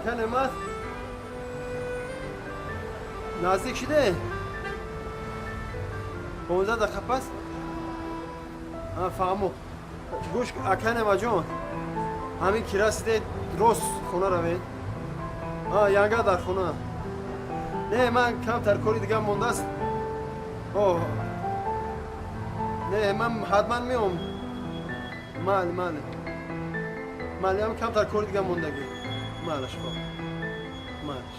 Ака Неъмат, наздик шиде? 15 дақиқа пас? Фаҳмо. Гӯш, ака Неъматҷон, ҳамин ки расидед, рост хона равед. Янга дар хона. Не, ман камтар кори дигар мондааст. О, не, ман ҳатман меом. Майли, майли, майли, ҳам камтар кори дигар мондагӣ. Майлаш, хоб, майлаш.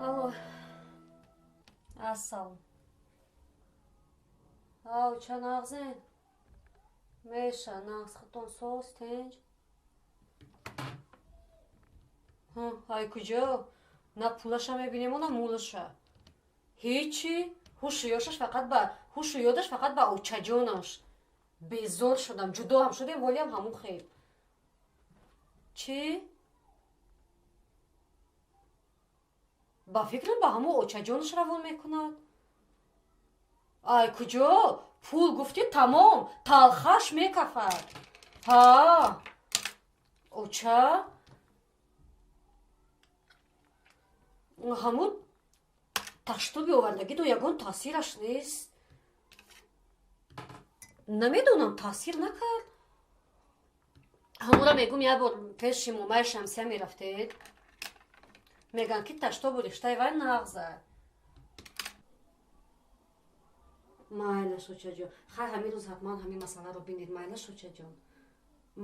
Алло. Ассалом. Ав, ча, нағзен? Меша, нағз, худтон соз, тинҷ? Ай куҷо? На пулаша мебинему, на мулаша. Ҳичи, ҳушу ёшаш фақат ба ҳушу ёдаш фақат ба очаҷонаш. Безор шудам, ҷудо ҳам шудем, ҳолиам ҳамун хел. Чӣ? Ба фикрам, ба ҳамун очаҷонаш равон мекунад. Ай куҷо? Пул гуфтӣ, тамом, талхаш мекафад. Ҳа, оча ҳамун таштуби овардагиду ягон таъсираш нест. Намедонам, таъсир накард. Ҳамура мегум, як бор пеши момаи Шамсия мерафтед, мегӯянд, ки таштобу риштаи вай нағза. Майлаш, очаҷон, хай, ҳамин рӯз ҳатман ҳамин масъаларо бинед. Майлаш, очаҷон,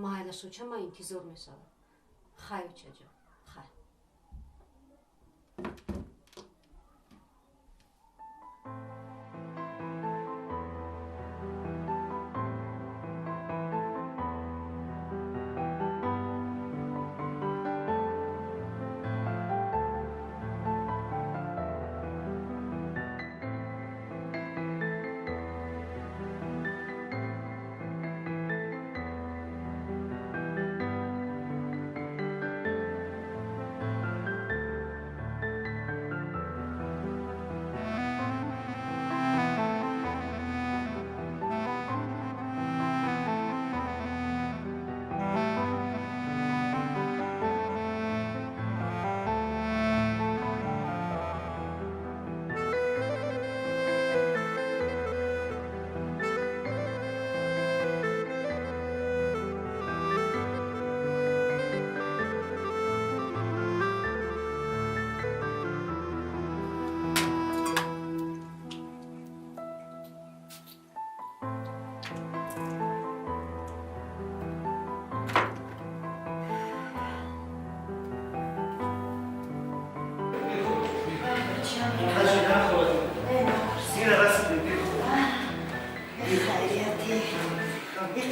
майлаш, оча, ман интизор мешавам. Хай, очаҷон, хай.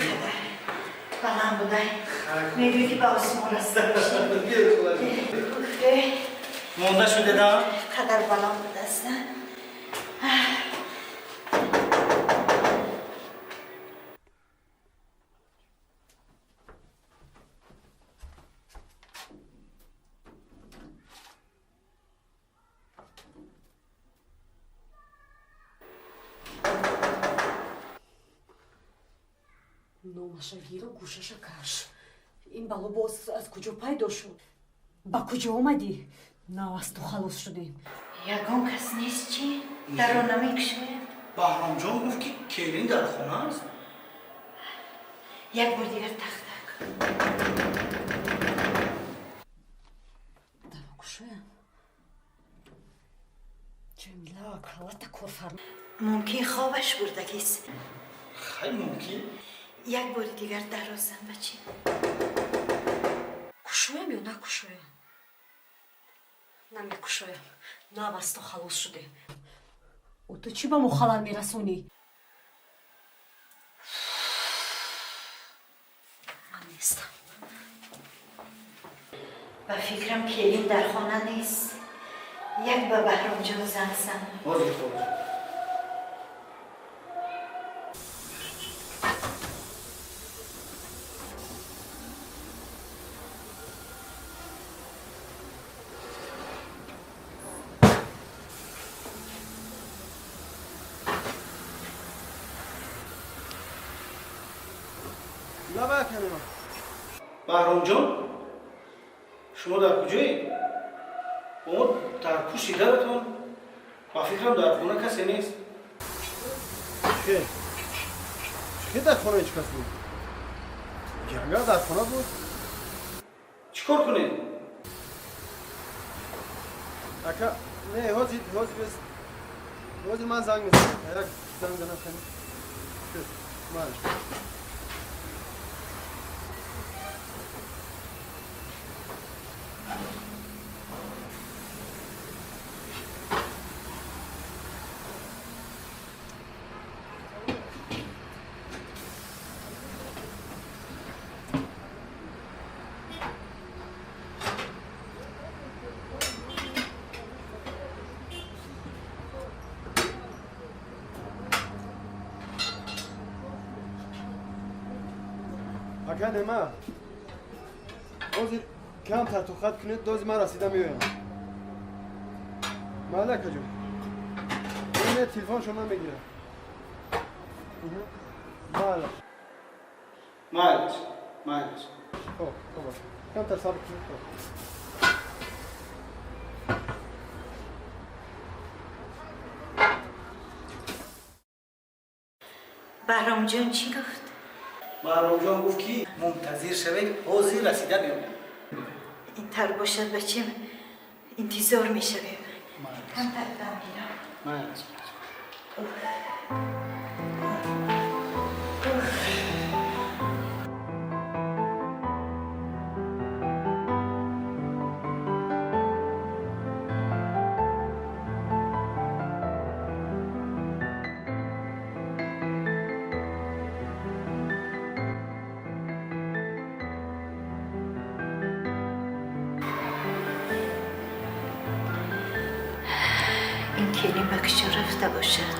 Қадар баланд будай, мегӯӣ, ки ба осмон раста. Монда шудеда? Қадар баланд будааст. Номаша гиру гӯшаша каш. Ин бало боз аз куҷо пайдо шуд? Ба куҷо омадӣ? Нав аз ту халос шудем. Ягон кас нест, чӣ? Даро намекушояд. Баҳромҷон гуфт, ки келин дар хона аст. Як бор дигар тақ-тақ. Даро кушоям. Ҷамила, калата корфарма. Мумкин, хобаш бурдагист. Хай, мумкин. Як бори дигар даро зан, бачи. Кушоям ё накушоям? Намекушоям. Нав аз ту халос шудем. О, ту чӣ ба мо халал мерасонӣ? Ман нестам. Ба фикрам, келин дар хона нест. Як ба Баҳромҷон занг зан. Ҳозир, холаҷон. Лаба, аканема. Баҳромҷон, шумо дар куҷоед? Мо дар пушти даратон. Ба фикрам, дар хона касе нест. Чӣ чӣ, дар хона ҳеҷ кас буд? Янга дар хона буд. Чӣ кор кунед? Ака, не, ҳозир, ҳозир, бес, ҳозир ман занг мезанам. Як занг занам. Кани, ман. Ака Нема, ҳозир камтар тоқат кунед, дози ман расида меоям. Майли, акаҷон. Не, телефоншон намегирам. Майли. Майлиш, майлиш. Хоб, хоб, камтар сабр кунед, хоб. Баҳромҷон чӣ гуфт? Баҳромҷон гуфт, ки мунтазир шавед, ҳозир расида меоям. Ин тар бошад, бачем, интизор мешавем. Камтар дам гирам. Майлиш. Ин келин ба куҷо рафта бошад?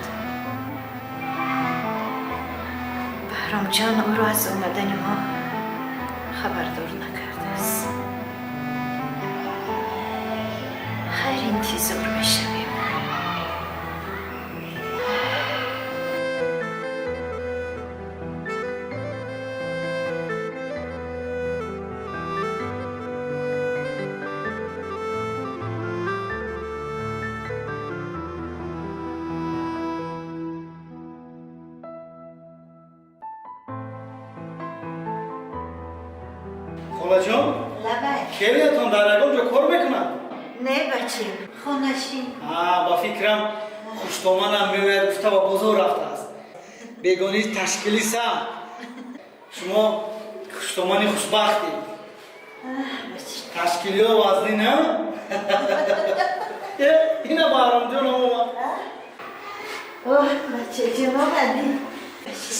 Баҳромҷон ӯро аз омадани мо хабардор накардааст. Хайр, интизор мешавем. Холаҷон. Лабай. Келинатон дар ягон ҷо кор мекунад? Не, бачем, хонашин. Ба фикрам, хуштоманам меояд гуфта, ба бозор рафтааст. Бегонӣ ташкилисам. Шумо хуштомани хушбахтед. Ташкилиҳо вазнӣ на. Э, ина Баҳромҷон омад. Оҳ, бачаҷон, омадӣ?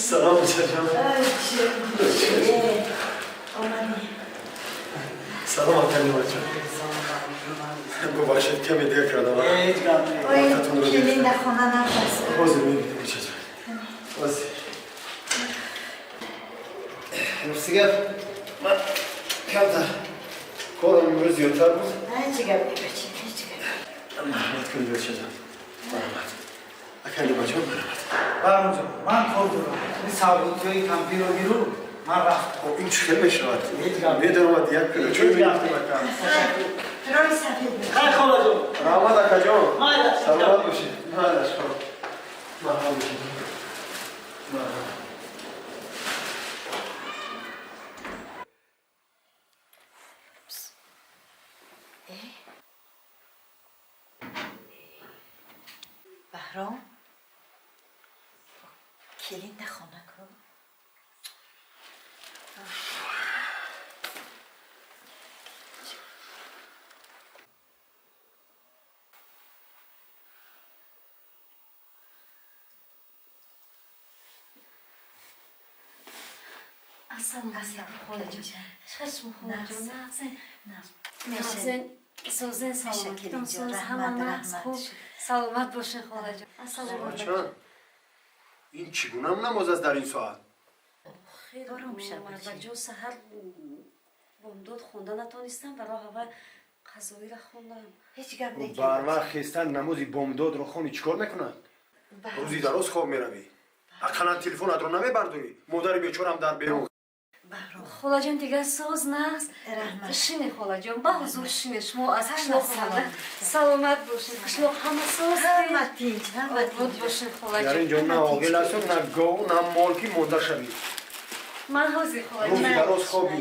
Салом, бачаҷон. Омадӣ. Салом, ака Немаҷон. Бубахшед, каме дер кардам. Ҳеҷ гап не. Ой, келин дар хона набаст. Ҳозир мебинем, бачаҷон, ҳозир. Рости гап, ман камтар корам имрӯз зиёдтар буд. Ҳеҷ гап не, бачем, ҳеҷ гап. Марҳамат кунед, бачаҷон, марҳамат, ака Немаҷон, марҳамат. Баҳромҷон, ман кор дорам. Ин савдотиҳои кампиро гиру, ман рафтам. Хоб, ин чӣ хел мешавад? Ҳеҷ гап. Медаромад, як пиёла чой Ҳеҷ гап. мегирифтем, ака. Роҳи сафед. Хай, холаҷон. Раҳмат, акаҷон. Майлаш. Саломат бошед. Майлаш, хоб, марҳамат бошед, марҳамат. Баҳром, келин дар хона ку. Ассалому алайкум, холаҷон. Чӣ холаҷон? Нағзен? Созен, саломатитон соз, ҳама нағз, хуб. Саломат бошед, холаҷон. Ассалому алайкум. Ин чӣ гуна намоз аст дар ин соат? Ором шав, мардакҷон, саҳар бомдод хонда натонистам, барои ҳавай қазоира хондам. Ҳеҷ гап не. Барвақт хестан, намози бомдодро хони, чӣ кор мекунад? Рӯзи дароз хоб меравӣ, ақаллан телефонатро намебардорӣ. Модари бечорам дар берун. Холаҷон, дигар соз, нағз. Раҳмат. Шине, холаҷон, ба ҳузур шине. Шумо аз қишлоқ омада, саломат бошед. Қишлоқ ҳама соз? Ҳама тинҷ, ҳама. Обод бошед, Дар холаҷон. ин ҷо на оғил асту, на гов, на мол, ки монда шавӣ. Ман ҳозир, холаҷон. Рӯзи дароз хобӣ.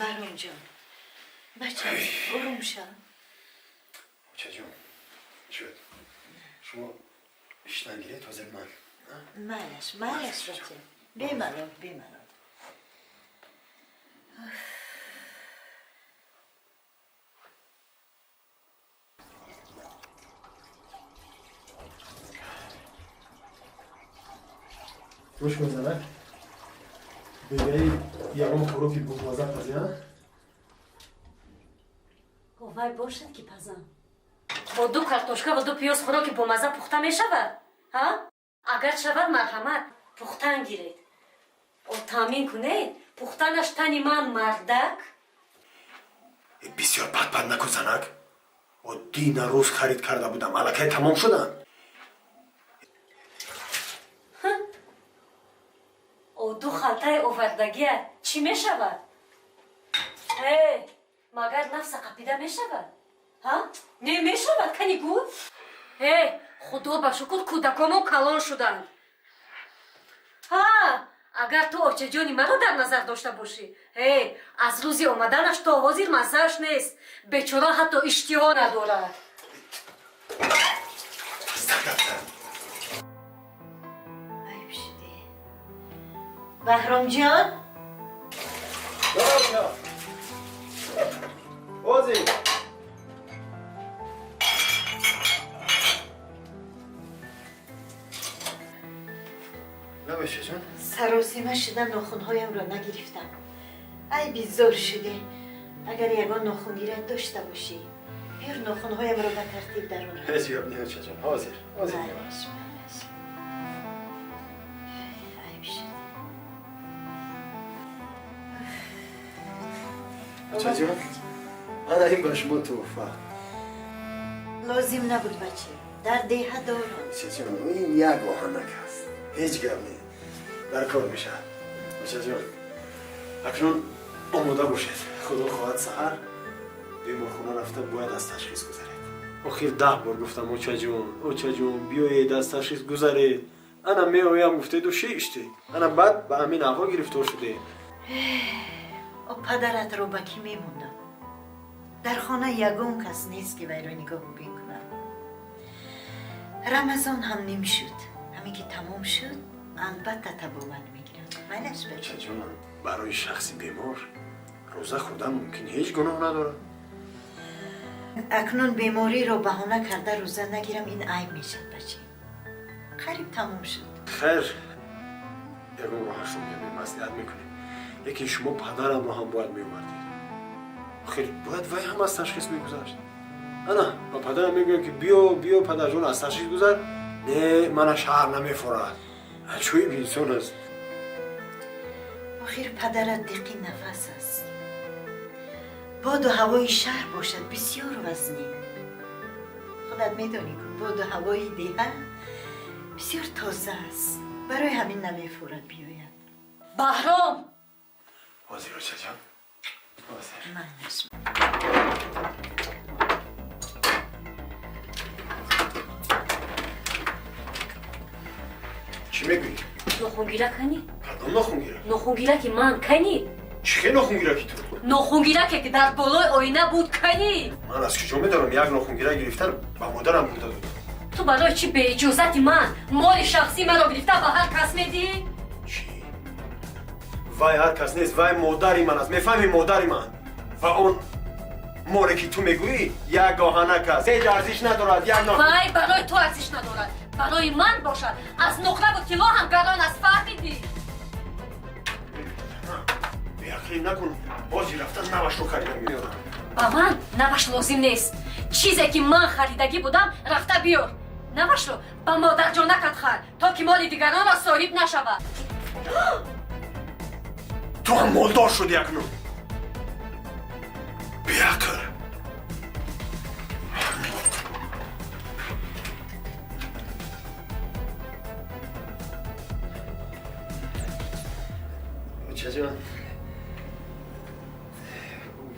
Баҳромҷон, бача, ором шав. Очаҷон, шуд, шумо иштан гиред, ҳозир ман. Майлаш, майлаш, бача, бемалол, бемалол. Гӯш кун, занак, бегаи ягон хӯроки бомаза пазия. Вай бошад, ки пазам. Бо ду картошка ва ду пиёз хӯроки бомаза пухта мешавад, ҳа? Агар шавад, марҳамат, пухтан гиред. О, таъмин кунед, пухтанаш тани ман, мардак. Бисёр пат-пат накун, занак. О, дина рӯз харид карда будам, аллакай тамом шуданд. О, ду халтаи овардагия чӣ мешавад? Э, магар нафса қапида мешавад, ҳа? Не мешавад, кани гӯ. Э, худо ба шукр, кӯдакомон калон шуданд. Ҳа, агар ту очаҷони маро дар назар дошта бошӣ, э, аз рӯзи омаданаш то ҳозир маззааш нест, бечора, ҳатто иштиҳо надорад. Гап. Айб шуде, Баҳромҷон. Ҳозир. Набошаҷон. Саросима шуда, нохунҳоямро нагирифтам. Ай, безор шуде. Агар ягон нохунгирак дошта бошӣ, биёр, нохунҳоямро ба тартиб дарорам. Ҳеҷ гап не, очаҷон, ҳозир, ҳозир. Майлаш, майлаш. Айб шуд. Очаҷон, ана ин ба шумо тӯҳфа. Лозим набуд, бача, дар деҳа дорам. Очаҷон, ин як оҳанак аст, ҳеҷ гап не, дар кор мешавад. Очаҷон, акнун омода бошед, худо хоҳад, саҳар беморхона рафта бояд аз ташхис гузаред. Охир 10 бор гуфтам: «Очаҷон, очаҷон, биёед, аз ташхис гузаред». Ана меоям гуфтеду шиштед, ана баъд ба ҳамин аҳвол гирифтор шудед. О, падаратро ба кӣ мемондам? Дар хона ягон кас нест, ки вайро нигоҳ бикунам. Рамазон ҳам ним шуд. Ҳамин ки тамом шуд, албатта табобат мегирам. Майлаш, бача. Очаҷон, барои шахси бемор рӯза хӯрдан мумкин, ҳеҷ гуноҳ надорад. Акнун бемориро баҳона карда рӯза нагирам, ин айб мешавад, бача. Қариб тамом шуд. Хайр, ягон роҳашро меёбем, маслиҳат мекунем, лекин шумо падарамро ҳам бояд меовардед. Охир бояд вай ҳам аз ташхис мегузашт. Ана ба падарам мегӯям, ки биё, биё, падарҷон, аз ташхис гузар. Не, мана шаҳр намефорад. Аҷоиб инсон аст. Охир падарат диққи нафас аст. Боду ҳавои шаҳр бошад, бисёр вазнин. Худат медонӣ, ку боду ҳавои деҳа бисёр тоза аст. Барои ҳамин намефорад биёяд. Баҳром! Ҳозир, очаҷон, ҳозир. Майлаш. Чӣ мегӯӣ? Нохунгира кани? Кадом нохунгира? Нохунгираки ман кани? Чӣ хел нохунгираки ту? Нохунгираке, ки дар болои оина буд, кани? Ман аз куҷо медонам? Як нохунгира гирифтан ба модарам бурда додам. Ту барои чӣ беиҷозати ман моли шахсии маро гирифта ба ҳар кас медиҳӣ? Чӣ? Вай ҳар кас нест, вай модари ман аст, мефаҳмӣ? Модари ман. Ва он моле, ки ту мегӯӣ, як оҳанак аст, ҳеҷ арзиш надорад, як Вай барои ту арзиш надорад, барои ман бошад, аз нуқраву тилло ҳам гарон аст, фаҳмидӣ? Охи накун, ҳозир рафтан навашро харида меорам. Ба ман наваш лозим нест. Чизе ки ман харидагӣ будам, рафта биёр. Навашро ба модарҷонакат хар, то ки моли дигаронро соҳиб нашавад. Ту ҳам молдор шудӣ акнун. Беақл. Очаҷон,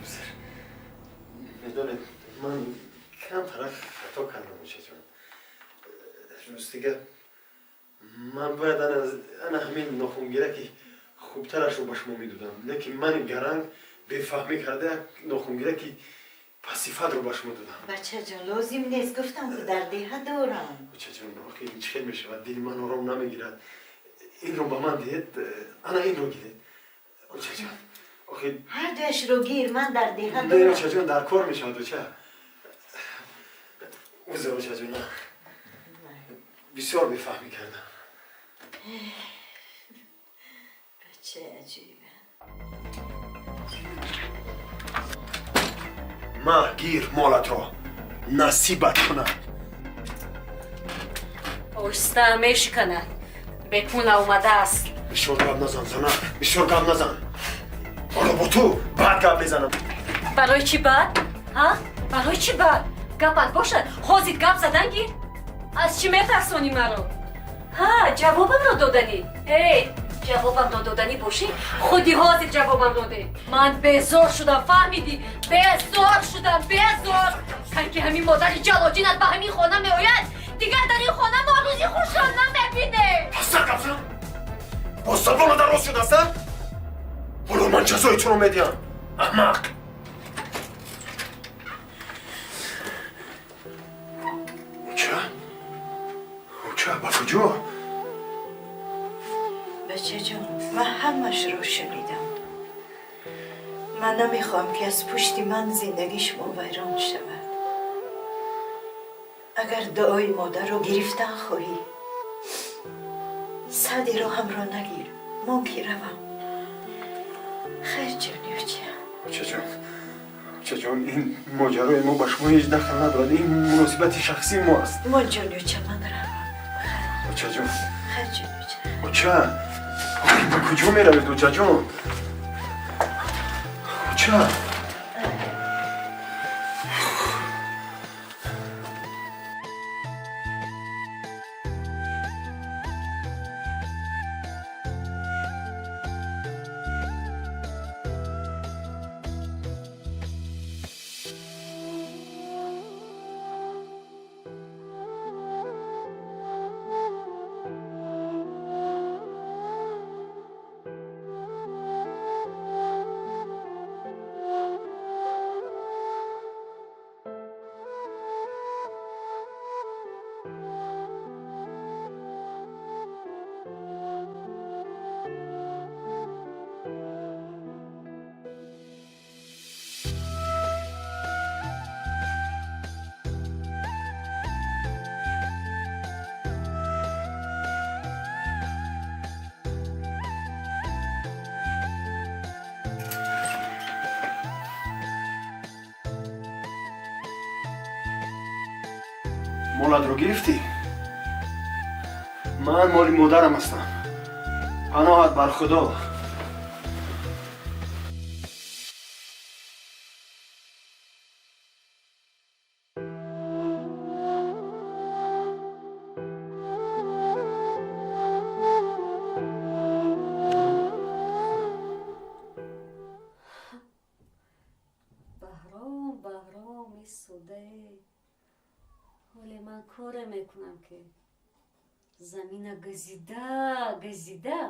узр. Медонед, ман камтарак хато кардам, очаҷон. Ростига, ман бояд ана ҳамин нохунгираки хубтарашро ба шумо медодам, лекин мани гаранг бефаҳмӣ карда як нохунгираки пасифатро ба шумо додам. Бачаҷон, лозим нест, гуфтам ки дар деҳа дорам. Очаҷон, охи ин чӣ хел мешавад? Дили ман ором намегирад. Инро ба ман диҳед, ана инро гиред. Очаҷон, охи Ҳар дуяшро гир, ман дар деҳа не, дорам. Очаҷон, дар кор мешавад, оча. Узр, очаҷон, на. Бисёр бефаҳмӣ кардам. Бачаи аҷибе. Ма, гир молатро, насибат кунад. Оҳиста, мешиканад. Бепула омадааст. Бисёр гап назан, зана, бисёр гап назан. Ҳоло бо ту баъд гап мезанам. Барои чӣ баъд? Ҳа? Барои чӣ баъд? Гапат бошад, ҳозир гап задан гир. Аз чӣ метарсонӣ маро? Ҳа, ҷавобамро доданӣ. Эй, ҷавобамро доданӣ бошӣ, худи ҳозир ҷавобамро де. Ман безор шудам, фаҳмидӣ? Безор шудам, безор. Кай ки ҳамин модари ҷалоҷинат ба ҳамин хона меояд, дигар дар ин хона мо рӯзи хушро намебинем. Пастар гап зан. Бо забона дароз шудааст, а? Ҳоло ман ҷазои туро медиҳам, аҳмақ. Оча, оча, ба куҷо? Бачаҷон, ман ҳамашро шунидам. Ман намехоҳам, ки аз пушти ман зиндагии шумо вайрон шавад. Агар дуои модарро гирифтан хоҳӣ, сади роҳамро нагир, мон ки равам. Хайр, ҷони оча. Очаҷон, очаҷон, ин моҷарои мо ба шумо ҳеҷ дахл надорад. Ин муносибати шахсии мо аст. Мон, ҷони оча, ман равам. Очаҷон. Хайр, ҷони оча. Оча, ба куҷо меравед, очаҷон? Оча. Молатро гирифтӣ? Ман моли модарам ҳастам. Паноҳат бар Худо. Баҳром, Баҳром, исуде. Ҳоле ман коре мекунам, ки замина газида газида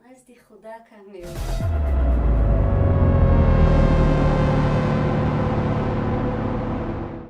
назди худакам меояд.